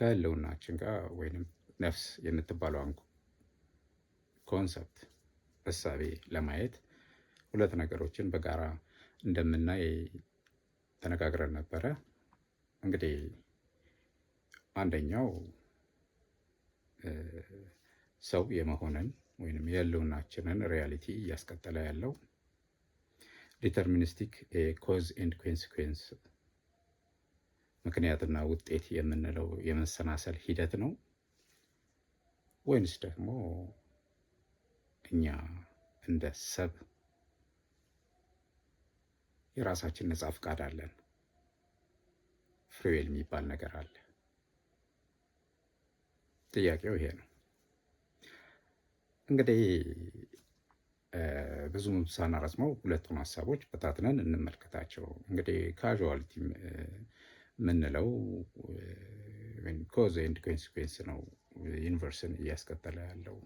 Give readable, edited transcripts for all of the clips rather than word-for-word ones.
ከህልውናችን ጋር ወይንም ነፍስ የምትባለዋን concept እሳቤ ለማየት ሁለት ነገሮችን በጋራ እንደምናይ ተነጋግረን ነበረ። እንግዲህ አንደኛው ሰው የመሆንን ወይንም የህልውናችንን reality እያስቀጠለ ያለው deterministic cause and consequence፣ ምክንያትና ውጤት የምንለው የመሰናሰል ሂደት ነው ወይንስ ደግሞ እኛ እንደ ሰብ የራሳችን ነጻ ፍቃድ አለን? Free will የሚባል ነገር አለ። ጥያቄው ይሄ ነው። እንግዲህ ብዙም ሳናረዝመው ሁለቱን ሀሳቦች በታትነን እንመልከታቸው። እንግዲህ causality የምንለው cause and consequence ነው universe ን እያስቀጠለ ያለው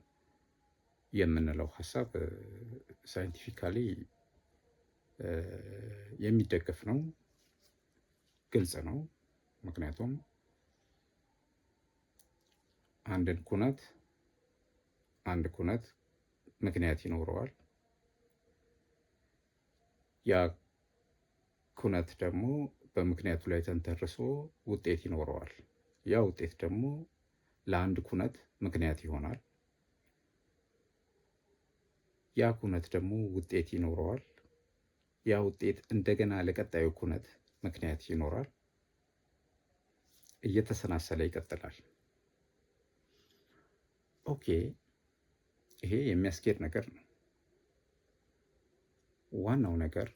የምንለው ሀሳብ scientifically የሚደገፍ ነው፣ ግልጽ ነው። ምክንያቱም አንድን ኩነት አንድ ኩነት ምክንያት ይኖረዋል። ያ ኩነት ደግሞ በምክንያቱ ላይ ተንተርሶ ውጤት ይኖረዋል። ያ ውጤት ደግሞ ለአንድ ኩነት ምክንያት ይሆናል። ያ ኩነት ደግሞ ውጤት ይኖረዋል። ያ ውጤት እንደገና ለቀጣዩ ኩነት ምክንያት ይኖራል። እየተሰናሰለ ይቀጥላል። Okay፣ ይሄ የሚያስኬድ ነገር ነው። ዋናው ነገር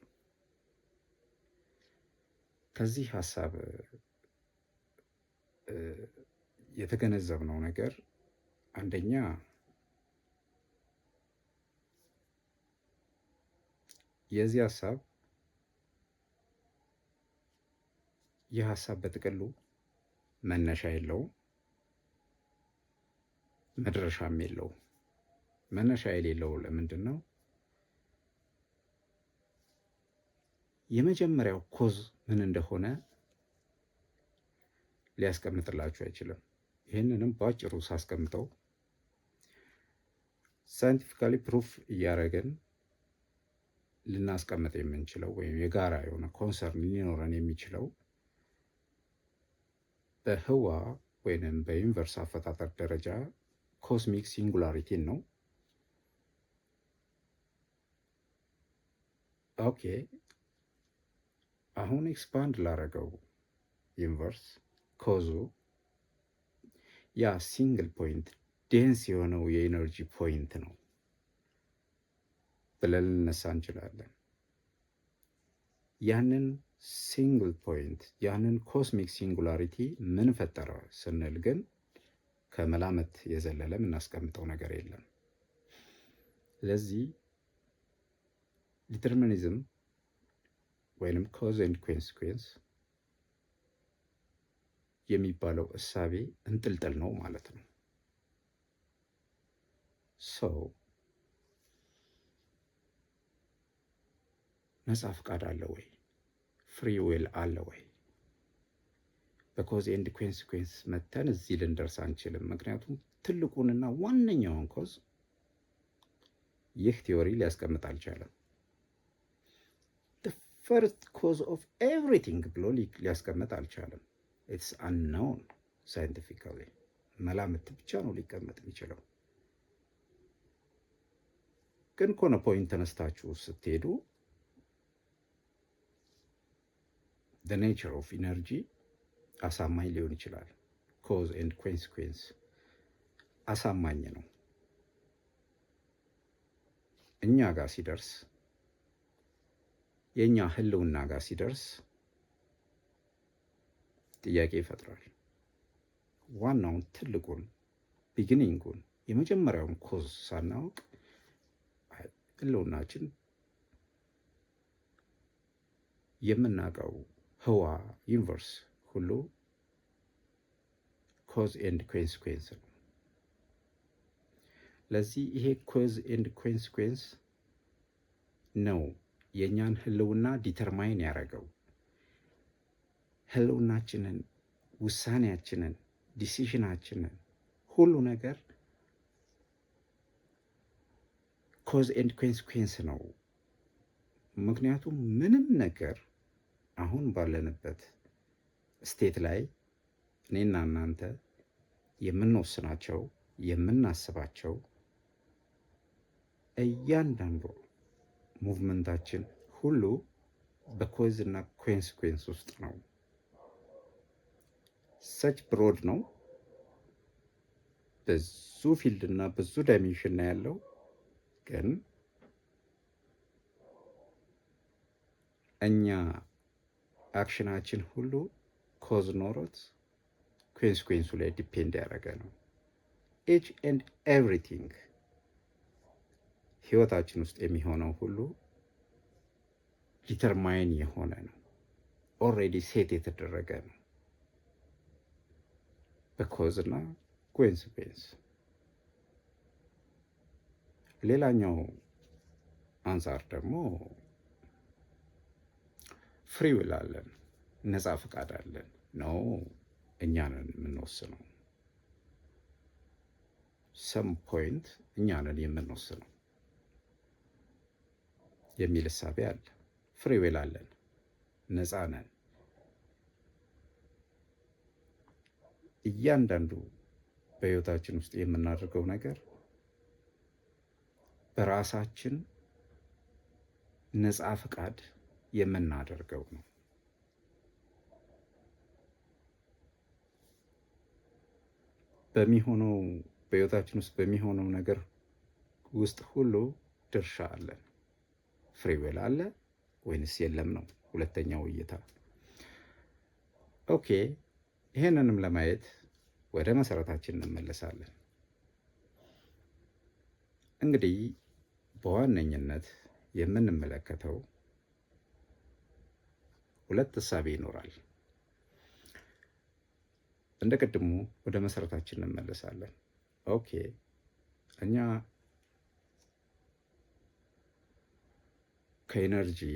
ከዚህ ሀሳብ የተገነዘብነው ነገር አንደኛ የዚህ ሀሳብ ይህ ሀሳብ በጥቅሉ መነሻ የለውም፣ መድረሻም የለውም። መነሻ የሌለው ለምንድን ነው? የመጀመሪያው cause ምን እንደሆነ ሊያስቀምጥላችሁ አይችልም። ይህንንም በአጭሩ ሳስቀምጠው scientifically proof እያደረግን ልናስቀምጥ የምንችለው ወይም የጋራ የሆነ concern ሊኖረን የሚችለው በህዋ ወይንም በ universe አፈጣጠር ደረጃ cosmic singularity ን ነው። Okay፣ አሁን expand ላረገው universe cause ኡ ያ single point dense የሆነው የ energy point ነው ብለን ልነሳ እንችላለን። ያንን single point፣ ያንን cosmic singularity ምን ፈጠረ ስንል ግን ከመላምት የዘለለ የምናስቀምጠው ነገር የለም። ስለዚህ determinism ወይንም cause and consequence የሚባለው እሳቤ እንጥልጥል ነው ማለት ነው። So ነፃ ፍቃድ አለ ወይ? Free will አለ ወይ? በ cause and consequence መተን እዚህ ልንደርስ አንችልም። ምክንያቱም ትልቁንና ዋነኛውን cause ይህ theory ሊያስቀምጥ አልቻለም። First cause of everything ብሎ ሊያስቀምጥ አልቻለም። It's unknown scientifically፣ መላምት ብቻ ነው ሊቀመጥ የሚችለው። ግን ከሆነ point ተነስታችሁ ስትሄዱ nature of energy አሳማኝ ሊሆን ይችላል። Cause and consequence አሳማኝ ነው። እኛ ጋር ሲደርስ፣ የእኛ ህልውና ጋር ሲደርስ ጥያቄ ይፈጥራል። ዋናውን ትልቁን beginning ኡን የመጀመሪያውን cause ሳናውቅ ህልውናችን የምናውቀው ህዋ universe ሁሉ cause and consequence ነው። ለዚህ ይሄ cause and consequence ነው የእኛን ህልውና determine ያደረገው፣ ህልውናችንን፣ ውሳኔያችንን፣ Decision ኣችንን ሁሉ ነገር cause and consequence ነው። ምክንያቱም ምንም ነገር አሁን ባለንበት state ላይ እኔና እናንተ የምንወስናቸው፣ የምናስባቸው እያንዳንዱ movement ኣችን ሁሉ በ cause እና consequence ውስጥ ነው። Such broad ነው። ብዙ field እና ብዙ dimension ነው ያለው። ግን እኛ action ኣችን ሁሉ cause ኖሮት consequence ኡ ላይ depend ያደረገ ነው። Each and everything ህይወታችን ውስጥ የሚሆነው ሁሉ determine የሆነ ነው። Already set የተደረገ ነው በ cause እና consequence። ሌላኛው አንጻር ደግሞ free will አለን፣ ነፃ ፈቃድ አለን ነው። እኛ ነን የምንወስነው። Some point እኛ ነን የምንወስነው የሚል እሳቤ አለ። Free will አለን፣ ነፃ ነን። እያንዳንዱ በህይወታችን ውስጥ የምናደርገው ነገር በራሳችን ነፃ ፈቃድ የምናደርገው ነው። በሚሆነው በህይወታችን ውስጥ በሚሆነው ነገር ውስጥ ሁሉ ድርሻ አለን። Free will አለ ወይንስ የለም ነው ሁለተኛው እይታ። Okay፣ ይሄንንም ለማየት ወደ መሰረታችን እንመለሳለን። እንግዲህ በዋነኝነት የምንመለከተው ሁለት እሳቤ ይኖራል። እንደ ቅድሙ ወደ መሰረታችን እንመለሳለን። Okay፣ እኛ ከ energy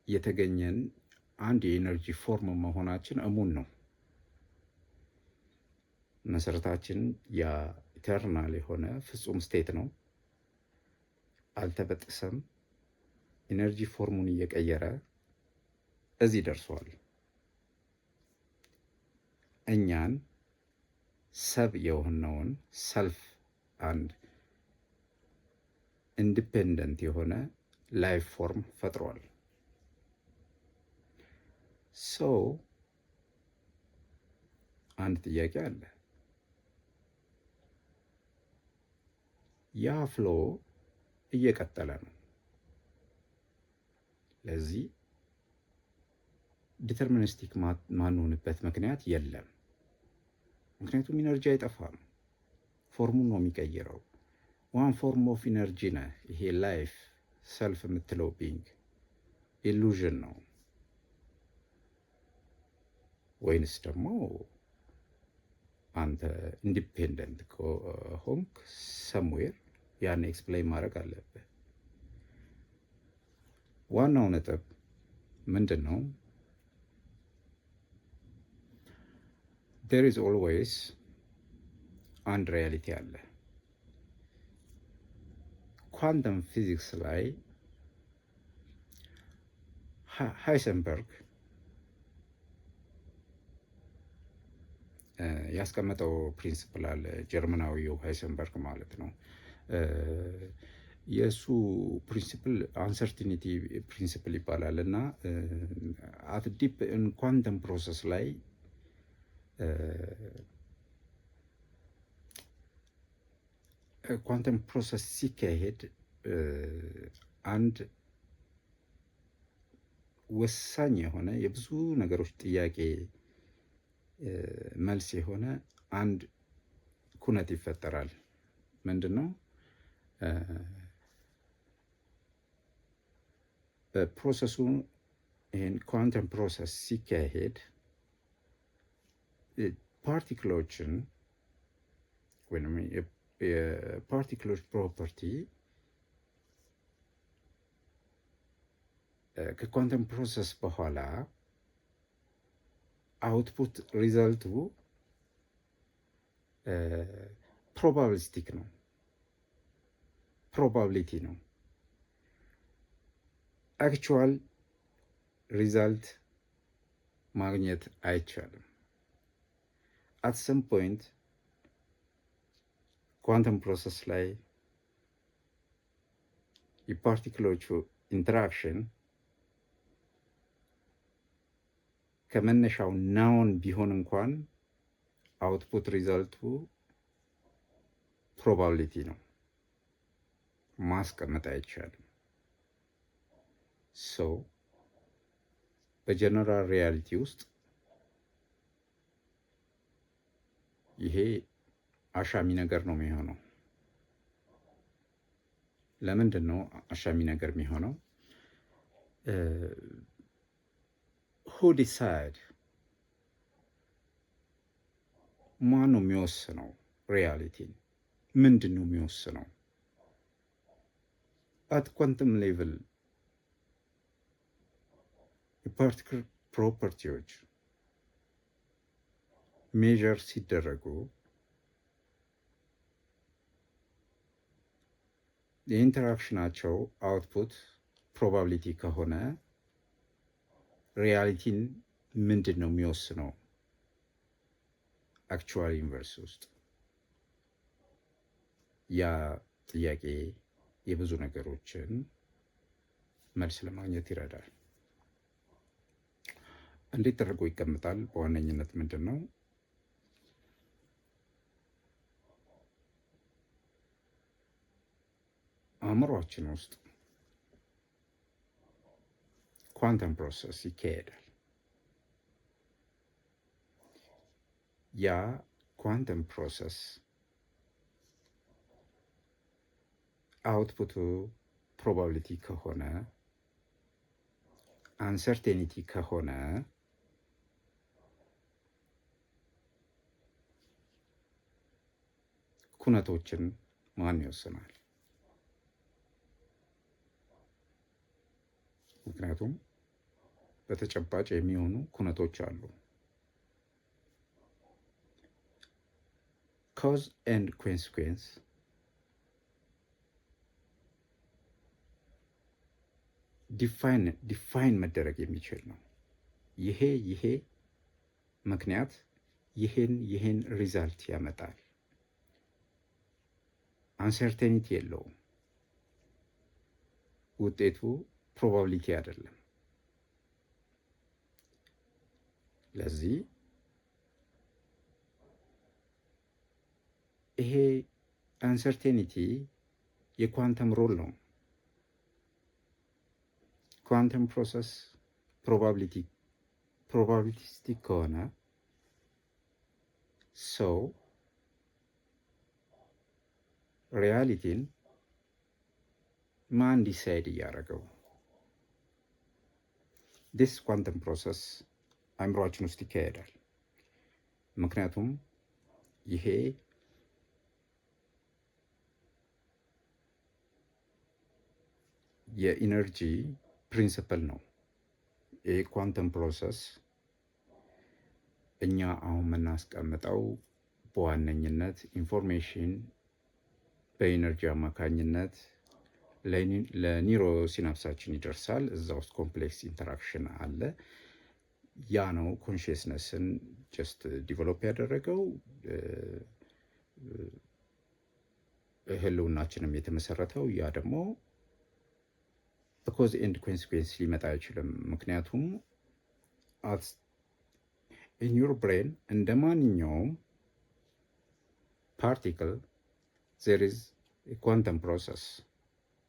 የተገኘን አንድ የ energy form መሆናችን እሙን ነው። መሰረታችን ያ eternal የሆነ ፍጹም state ነው። አልተበጠሰም። Energy form ኡን እየቀየረ እዚህ ደርሷል። እኛን ሰብ የሆነውን self አንድ independent የሆነ life form ፈጥሯል። So አንድ ጥያቄ አለ። ያ flow እየቀጠለ ነው። ለዚህ deterministic ማንሆንበት ምክንያት የለም። ምክንያቱም energy አይጠፋም፣ form ኡን ነው የሚቀይረው። One form of energy ነህ። ይሄ life self የምትለው being illusion ነው ወይንስ ደግሞ አንተ independent ሆንክ somewhere? ያን explain ማድረግ አለብህ። ዋናው ነጥብ ምንድን ነው? There is always አንድ reality አለ። Quantum physics ላይ ሃይሰንበርግ ያስቀመጠው principle አለ። ጀርመናዊው ሃይሰንበርግ ማለት ነው። የእሱ principle uncertainty principle ይባላል እና at deep quantum process ላይ quantum process ሲካሄድ አንድ ወሳኝ የሆነ የብዙ ነገሮች ጥያቄ መልስ የሆነ አንድ ኩነት ይፈጠራል። ምንድን ነው? በ process ኡ ይህን quantum process ሲካሄድ particle ኦችን ወይም የ particle ኦች property ከ quantum process በኋላ Output result ኡ probabilistic ነው፣ probability ነው። Actual result ማግኘት አይቻልም። At some point quantum process ላይ የ particle ኦቹ interaction ከመነሻው known ቢሆን እንኳን output result ኡ probability ነው፣ ማስቀመጥ አይቻልም። So በ general reality ውስጥ ይሄ አሻሚ ነገር ነው የሚሆነው። ለምንድን ነው አሻሚ ነገር የሚሆነው? Who decide፣ ማን ነው የሚወስነው? Reality ን ምንድን ነው የሚወስነው? At quantum level የ particle property ዎች measure ሲደረጉ የ interaction ኣቸው output probability ከሆነ reality ን ምንድን ነው የሚወስነው? Actual universe ውስጥ ያ ጥያቄ የብዙ ነገሮችን መልስ ለማግኘት ይረዳል። እንዴት ተደርጎ ይቀመጣል? በዋነኝነት ምንድን ነው አእምሯችን ውስጥ quantum process ይካሄዳል። ያ quantum process output ኡ probability ከሆነ፣ uncertainty ከሆነ፣ ኩነቶችን ማን ይወስናል? ምክንያቱም በተጨባጭ የሚሆኑ ኩነቶች አሉ። Cause and consequence define መደረግ የሚችል ነው። ይሄ ይሄ ምክንያት ይሄን ይሄን result ያመጣል። Uncertainty የለውም። ውጤቱ probability አይደለም። ለዚህ ይሄ uncertainty የ quantum rule ነው። Quantum process probability probabilistic ከሆነ ሰው reality ን ማን decide እያደረገው? This quantum process አእምሯችን ውስጥ ይካሄዳል። ምክንያቱም ይሄ የ energy principle ነው። ይሄ quantum process እኛ አሁን የምናስቀምጠው በዋነኝነት information በ energy አማካኝነት ለ neurosynapse ኣችን ይደርሳል። እዛ ውስጥ complex interaction አለ። ያ ነው consciousness ን just develop ያደረገው፣ ህልውናችንም የተመሰረተው። ያ ደግሞ በ cause and consequence ሊመጣ አይችልም። ምክንያቱም in your brain እንደ ማንኛውም particle there is quantum process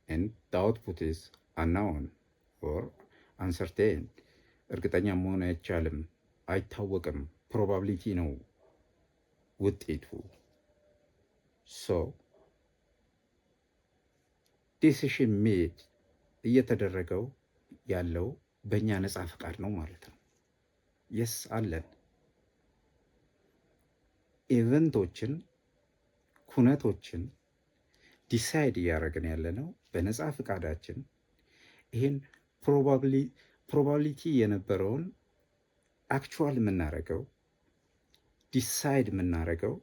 and the output is unknown or uncertain። እርግጠኛ መሆን አይቻልም፣ አይታወቅም። Probability ነው ውጤቱ። So decision made እየተደረገው ያለው በእኛ ነፃ ፈቃድ ነው ማለት ነው። Yes አለን event ኦችን፣ ኩነቶችን decide እያደረግን ያለ ነው በነፃ ፈቃዳችን። ይህን probability የነበረውን Actual የምናደርገው፣ decide የምናደርገው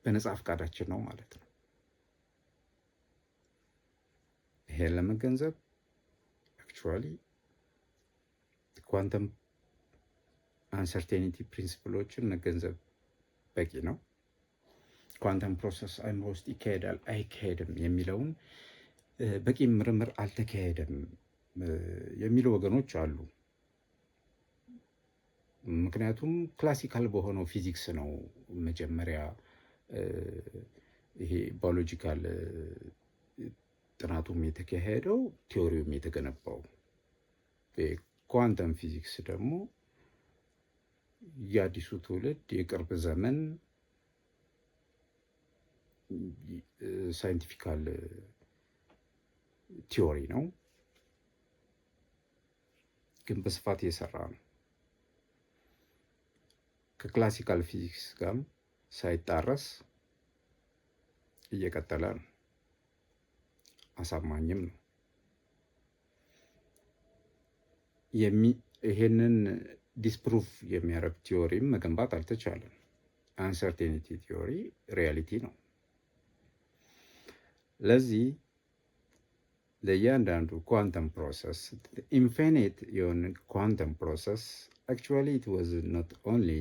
በነፃ ፈቃዳችን ነው ማለት ነው። ይሄን ለመገንዘብ actually quantum uncertainty principle ኦችን መገንዘብ በቂ ነው። Quantum process አይምሮ ውስጥ ይካሄዳል አይካሄድም የሚለውን በቂ ምርምር አልተካሄደም የሚሉ ወገኖች አሉ። ምክንያቱም classical በሆነው ፊዚክስ ነው መጀመሪያ ይሄ biological ጥናቱም የተካሄደው፣ theory ውም የተገነባው። Quantum physics ደግሞ የአዲሱ ትውልድ የቅርብ ዘመን scientifical theory ነው፣ ግን በስፋት እየሰራ ነው። ከ classical physics ጋር ሳይጣረስ እየቀጠለ ነው። አሳማኝም ነው። ይሄንን disprove የሚያደርግ theory ም መገንባት አልተቻለም። Uncertainty theory reality ነው። ለዚህ ለእያንዳንዱ quantum process፣ infinite የሆነ quantum process actually it was not only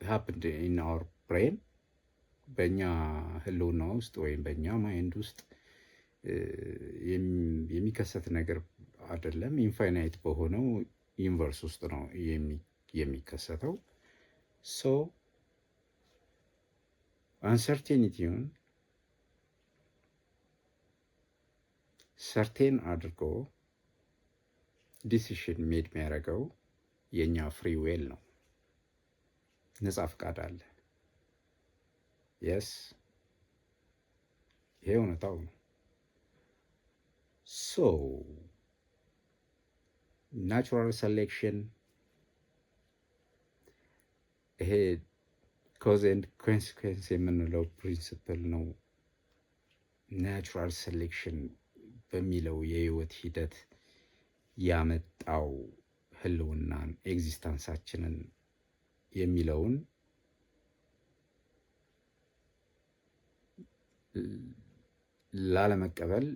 happened in our brain፣ በእኛ ህልውና ውስጥ ወይም በእኛ mind ውስጥ የሚከሰት ነገር አይደለም። Infinite በሆነው universe ውስጥ ነው የሚከሰተው። So uncertainty ውን certain አድርጎ decision made የሚያደርገው የእኛ free will ነው። ነጻ ፍቃድ አለ። Yes፣ ይሄ እውነታው ነው። So natural selection፣ ይሄ cause and consequence የምንለው principle ነው። Natural selection በሚለው የህይወት ሂደት ያመጣው ህልውናን፣ existence ኣችንን የሚለውን ላለመቀበል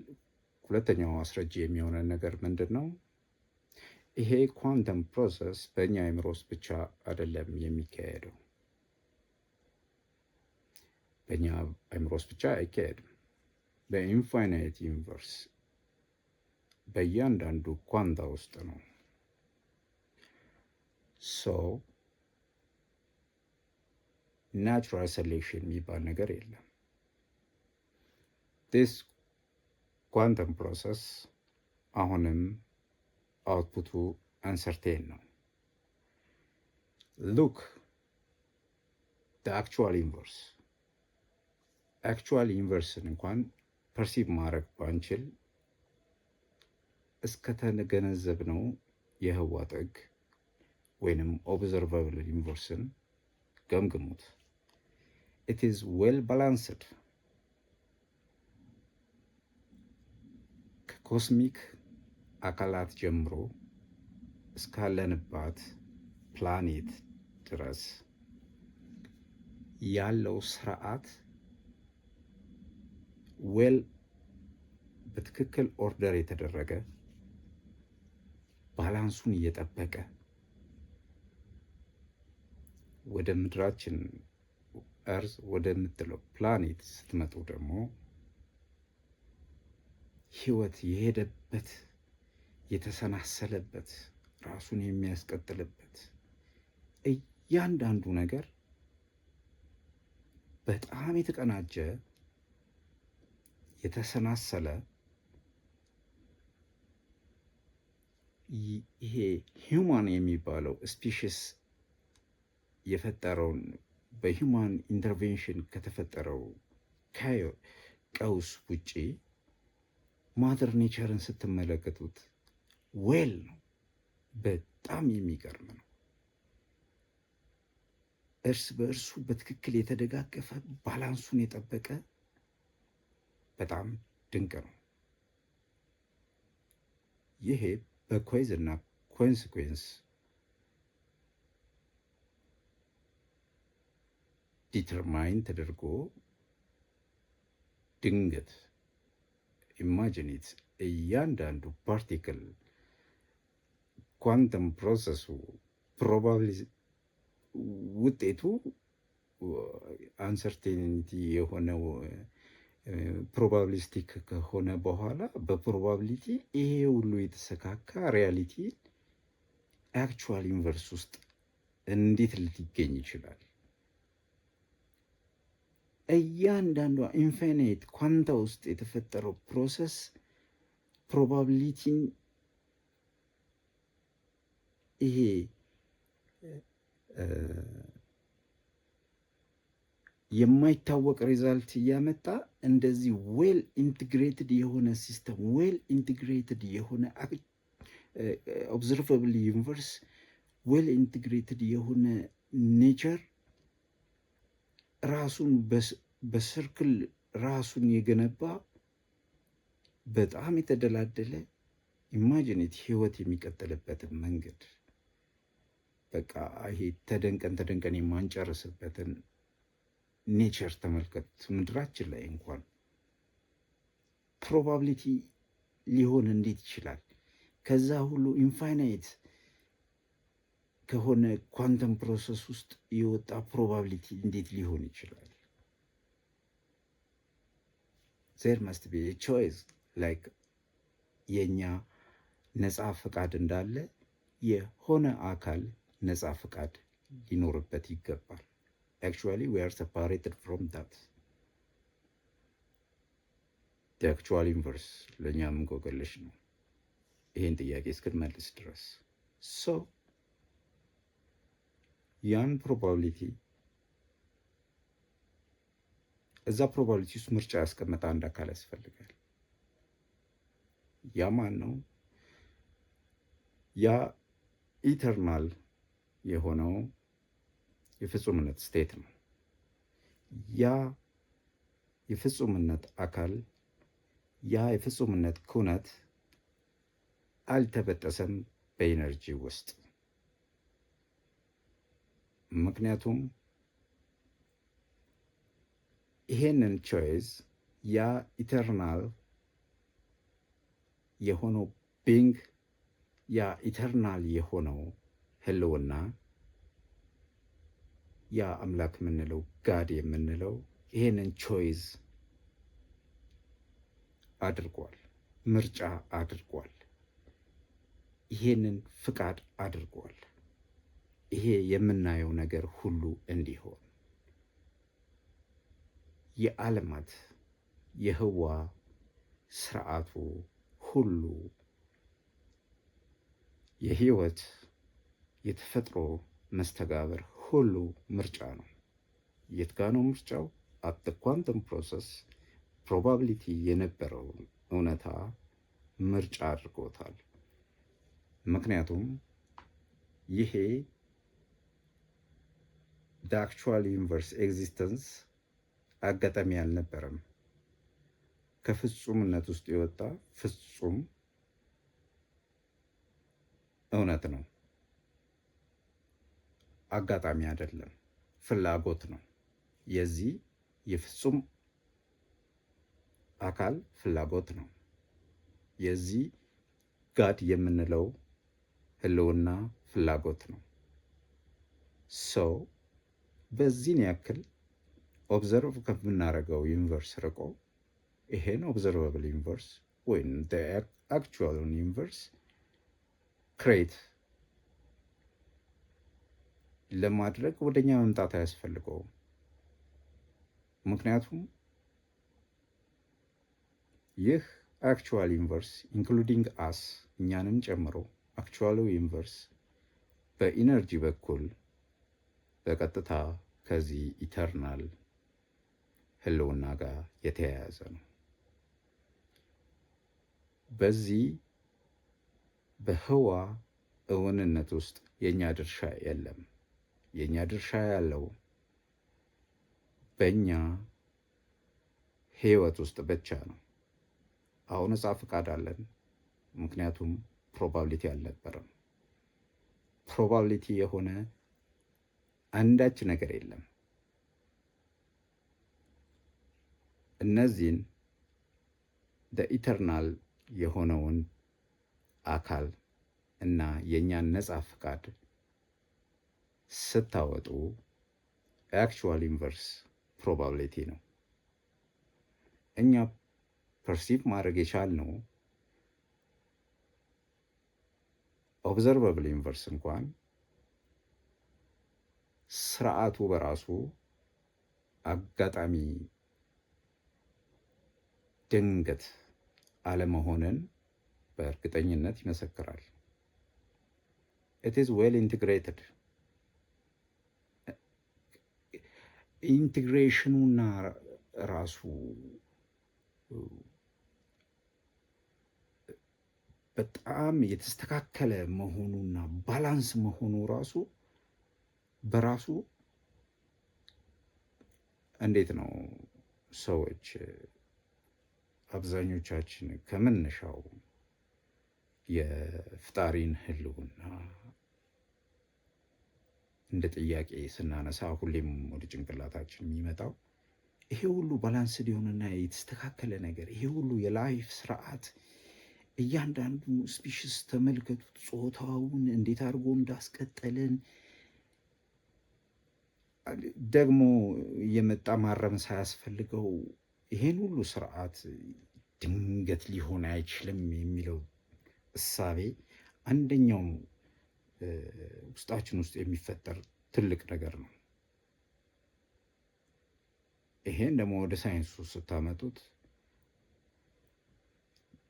ሁለተኛው አስረጂ የሚሆነን ነገር ምንድን ነው? ይሄ quantum process በእኛ አእምሮ ውስጥ ብቻ አይደለም የሚካሄደው። በእኛ አእምሮ ውስጥ ብቻ አይካሄድም። በ infinite universe በእያንዳንዱ ኳንታ ውስጥ ነው። So natural selection የሚባል ነገር የለም። This quantum process አሁንም output ኡ uncertain ነው። Look, actual universe፣ actual universe ን እንኳን perceive ማድረግ ባንችል እስከተገነዘብነው የህዋ ጥግ ወይንም observable universe ን ገምግሙት። It is well balanced። ከ cosmic አካላት ጀምሮ እስካለንባት ፕላኔት ድረስ ያለው ስርዓት well በትክክል order የተደረገ፣ balance ኡን እየጠበቀ፣ ወደ ምድራችን earth ወደምትለው ፕላኔት ስትመጡ ደግሞ ህይወት የሄደበት፣ የተሰናሰለበት፣ ራሱን የሚያስቀጥልበት እያንዳንዱ ነገር በጣም የተቀናጀ፣ የተሰናሰለ፣ ይሄ human የሚባለው species የፈጠረውን፣ በ human intervention ከተፈጠረው ቀውስ ውጪ mother nature ን ስትመለከቱት well ነው። በጣም የሚገርም ነው። እርስ በእርሱ በትክክል የተደጋገፈ፣ balance ኡን የጠበቀ፣ በጣም ድንቅ ነው። ይሄ በ cause እና consequence determine ተደርጎ ድንገት imagine it፣ እያንዳንዱ particle quantum process ኡ probably ውጤቱ uncertainty የሆነው probabilistic ከሆነ በኋላ በ probability ይሄ ሁሉ የተሰካካ reality actual universe ውስጥ እንዴት ሊገኝ ይችላል? እያንዳንዷ infinite quanta ውስጥ የተፈጠረው process probability ን ይሄ የማይታወቅ result እያመጣ እንደዚህ well integrated የሆነ system፣ well integrated የሆነ observable universe፣ well integrated የሆነ nature፣ ራሱን በ circle ራሱን የገነባ፣ በጣም የተደላደለ፣ imagine it፣ ህይወት የሚቀጥልበትን መንገድ በቃ ይሄ ተደንቀን ተደንቀን የማንጨርስበትን nature ተመልከቱት። ምድራችን ላይ እንኳን probability ሊሆን እንዴት ይችላል? ከዛ ሁሉ infinite ከሆነ quantum process ውስጥ የወጣ probability እንዴት ሊሆን ይችላል? There must be choice። Like የእኛ ነፃ ፈቃድ እንዳለ የሆነ አካል ነፃ ፈቃድ ሊኖርበት ይገባል። Actually, we are separated from that actual universe። ለእኛም እንቆቅልሽ ነው ይሄን ጥያቄ እስክንመልስ ድረስ። So ያን probability እዛ probability ውስጥ ምርጫ ያስቀመጠ አንድ አካል ያስፈልጋል። ያ ማን ነው? ያ eternal የሆነው የፍጹምነት state ነው። ያ የፍጹምነት አካል፣ ያ የፍጹምነት ኩነት አልተበጠሰም በ energy ውስጥ። ምክንያቱም ይሄንን choice ያ eternal የሆነው being፣ ያ eternal የሆነው ህልውና፣ ያ አምላክ የምንለው፣ God የምንለው ይሄንን choice አድርጓል፣ ምርጫ አድርጓል፣ ይሄንን ፍቃድ አድርጓል። ይሄ የምናየው ነገር ሁሉ እንዲሆን የዓለማት የህዋ ስርዓቱ ሁሉ፣ የህይወት የተፈጥሮ መስተጋብር ሁሉ ምርጫ ነው። የት ጋ ነው ምርጫው? At quantum process probability የነበረው እውነታ ምርጫ አድርጎታል። ምክንያቱም ይሄ actual universe existence አጋጣሚ አልነበረም። ከፍጹምነት ውስጥ የወጣ ፍጹም እውነት ነው። አጋጣሚ አይደለም፣ ፍላጎት ነው። የዚህ የፍጹም አካል ፍላጎት ነው። የዚህ God የምንለው ህልውና ፍላጎት ነው። So በዚህን ያክል observe ከምናደርገው universe ርቆ ይሄን observable universe ወይም actual universe create ለማድረግ ወደኛ መምጣት አያስፈልገውም። ምክንያቱም ይህ actual universe including us፣ እኛንም ጨምሮ actual ኡ universe በ energy በኩል በቀጥታ ከዚህ eternal ህልውና ጋር የተያያዘ ነው። በዚህ በህዋ እውንነት ውስጥ የእኛ ድርሻ የለም። የእኛ ድርሻ ያለው በእኛ ህይወት ውስጥ ብቻ ነው። አሁን ነጻ ፈቃድ አለን፣ ምክንያቱም probability አልነበረም። Probability የሆነ አንዳች ነገር የለም። እነዚህን eternal የሆነውን አካል እና የእኛን ነፃ ፍቃድ ስታወጡ actual universe probability ነው። እኛ perceive ማድረግ የቻልነው observable universe እንኳን ስርዓቱ በራሱ አጋጣሚ ድንገት አለመሆንን በእርግጠኝነት ይመሰክራል። It is well integrated። Integration ኑና ራሱ በጣም የተስተካከለ መሆኑና balance መሆኑ ራሱ በራሱ እንዴት ነው ሰዎች አብዛኞቻችን ከመነሻው የፈጣሪን ሕልውና እንደ ጥያቄ ስናነሳ ሁሌም ወደ ጭንቅላታችን የሚመጣው ይሄ ሁሉ balanced የሆነና የተስተካከለ ነገር፣ ይሄ ሁሉ የ life ስርዓት፣ እያንዳንዱ species ተመልከቱት፣ ጾታውን እንዴት አድርጎ እንዳስቀጠልን፣ ደግሞ የመጣ ማረም ሳያስፈልገው ይሄን ሁሉ ስርዓት ድንገት ሊሆን አይችልም የሚለው እሳቤ አንደኛው ውስጣችን ውስጥ የሚፈጠር ትልቅ ነገር ነው። ይሄን ደግሞ ወደ ሳይንሱ ስታመጡት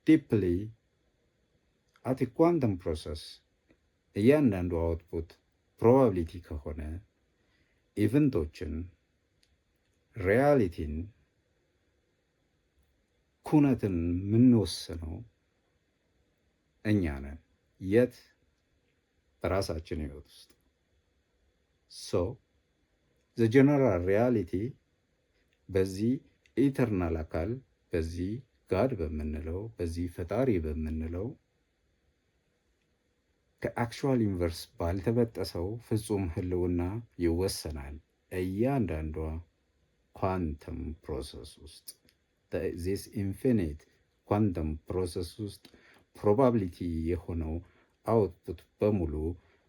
deeply at quantum process እያንዳንዱ output probability ከሆነ event ኦችን፣ reality ን፣ ኩነትን የምንወስነው እኛ ነን። የት? በራሳችን ህይወት ውስጥ። So the general reality በዚህ eternal አካል፣ በዚህ God በምንለው፣ በዚህ ፈጣሪ በምንለው፣ ከ actual universe ባልተበጠሰው ፍጹም ህልውና ይወሰናል። እያንዳንዷ quantum process ውስጥ፣ this infinite quantum process ውስጥ probability የሆነው output በሙሉ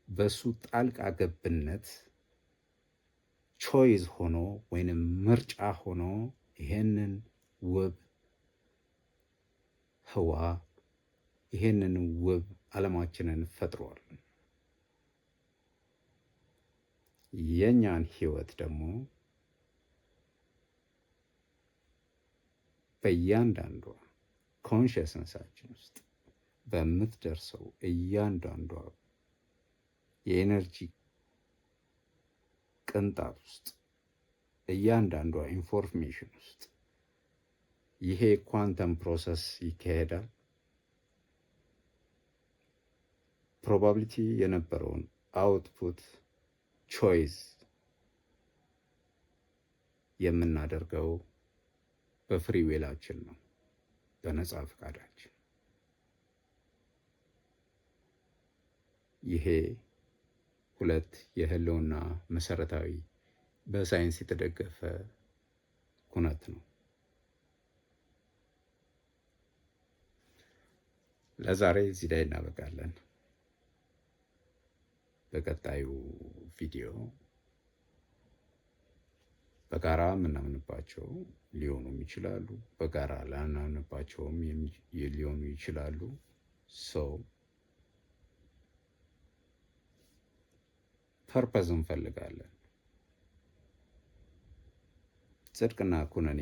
በሱ ጣልቃ ገብነት choice ሆኖ ወይንም ምርጫ ሆኖ ይሄንን ውብ ህዋ፣ ይሄንን ውብ ዓለማችንን ፈጥሯል። የእኛን ህይወት ደግሞ በእያንዳንዷ consciousness ኣችን ውስጥ በምትደርሰው እያንዳንዷ የ energy ቅንጣት ውስጥ፣ እያንዳንዷ information ውስጥ ይሄ quantum process ይካሄዳል። Probability የነበረውን output choice የምናደርገው በ free will ኣችን ነው፣ በነፃ ፈቃዳችን። ይሄ ሁለት የህልውና መሰረታዊ በሳይንስ የተደገፈ ኩነት ነው። ለዛሬ እዚህ ላይ እናበቃለን። በቀጣዩ ቪዲዮ በጋራ የምናምንባቸው ሊሆኑም ይችላሉ፣ በጋራ ላናምንባቸውም ሊሆኑ ይችላሉ። So purpose እንፈልጋለን። ጽድቅና ኩነኔ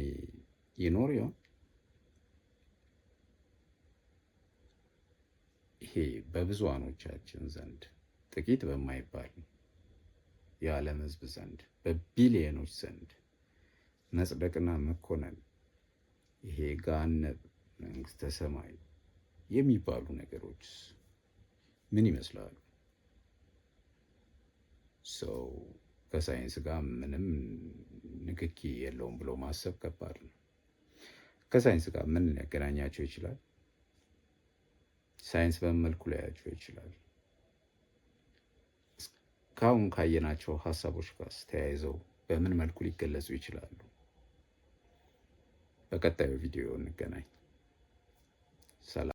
ይኖር ይሆን? ይሄ በብዙሃኖቻችን ዘንድ፣ ጥቂት በማይባል የዓለም ሕዝብ ዘንድ፣ በቢሊዮኖች ዘንድ መጽደቅና መኮነን፣ ይሄ ገሃነም፣ መንግስተ ሰማይ የሚባሉ ነገሮች ምን ይመስላሉ? ሰው ከሳይንስ ጋር ምንም ንክኪ የለውም ብሎ ማሰብ ከባድ ነው። ከሳይንስ ጋር ምን ሊያገናኛቸው ይችላል? ሳይንስ በምን መልኩ ሊያያቸው ይችላል? እስካሁን ካየናቸው ሀሳቦች ጋር ተያይዘው በምን መልኩ ሊገለጹ ይችላሉ? በቀጣዩ ቪዲዮ እንገናኝ። ሰላም።